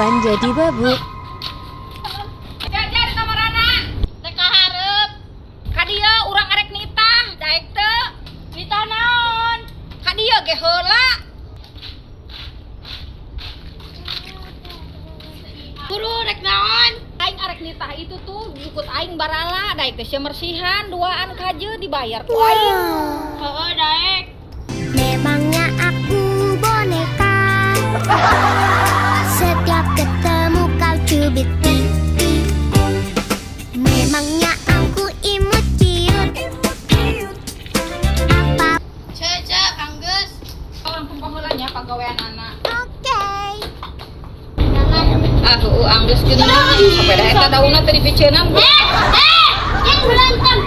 Perempuan jadi babu. Jajar kamarana. Teh kaharep. Ka dieu urang arek nitah, daek teu? Nitah naon? Ka dieu ge heula. Guru rek naon? Aing arek nitah itu tuh jukut aing barala, daek teh sia mersihan duaan kaje dibayar ku aing. Heeh, daek. Memangnya aku boneka? Setiap ketemu kau cubit pipiku. Memangnya aku imut ciut? Apa? Ceu, ceu, anggeus. Orang tumpah heula nya pagawean anak. Oke. Ah, heueuh anggeus geuna. Sepeda eta daunna teh dipiceunan. Eh, eh, jangan berantem.